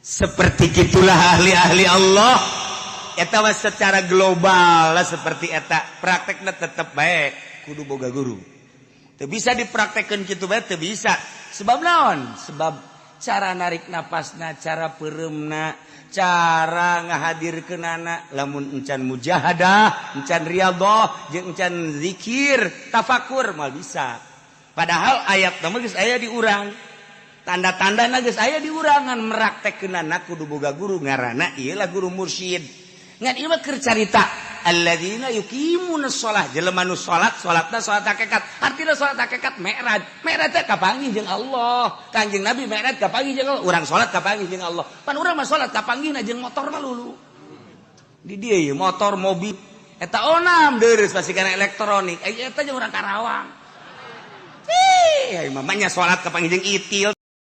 Seperti gitulah ahli-ahli Allah. Eta mah secara global lah seperti eta. Praktekna tetep baik kudu boga guru. Teu bisa dipraktekkeun kitu bae, teu bisa. Sebab naon? Sebab cara narik napasna, cara peureumna, cara ngahadirkeunana, lamun encan mujahadah, encan riyadhah, jeung encan zikir, tafakur, moal bisa. Padahal ayat mah geus aya di urang. Tanda-tanda geus aya di urang, ngan meraktekkeunana kudu boga guru, ngaranna ieu lah guru mursyid. Ngan ieu mah keur carita alladzina yuqimuna shalah, jelema nu salat, salatna salat hakikat. Artina salat hakikat mi'raj. Mi'raj teh kapanggih jeung Allah. Kanjeng Nabi mi'raj kapanggih jeung Allah. Urang salat kapanggih jeung Allah. Pan urang mah salat kapanggihna jeung motor mah lulu. Di dieu ieu motor, mobil eta onam deures pasti kana elektronik. Eta jeung urang Karawang. Ih, mamanya salat kapanggih jeung itil.